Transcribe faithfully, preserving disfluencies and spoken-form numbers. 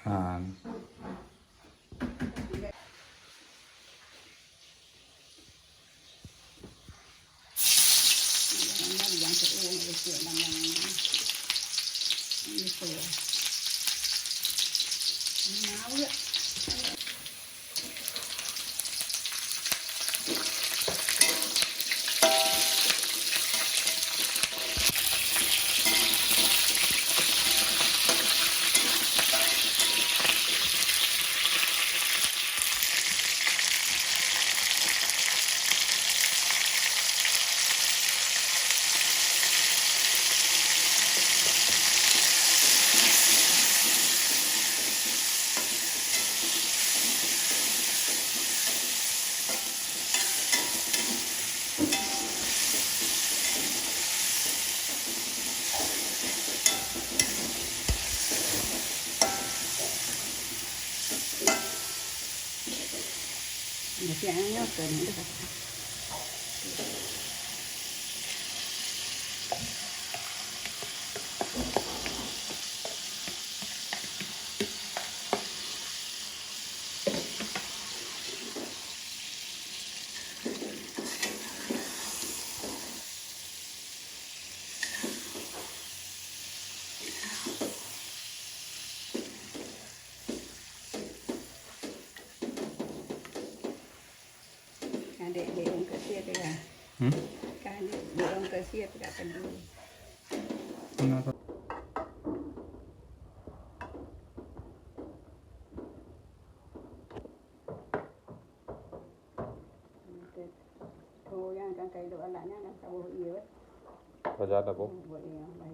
Han. Adek, dek ong keu sie teuka. Hmm? Kan dek, dek ong keu sie teuka peue? Kenapa? Oh, nyang kan kai dok alat nyan kan saboh ie. Raja ada, Bu? Buat ie.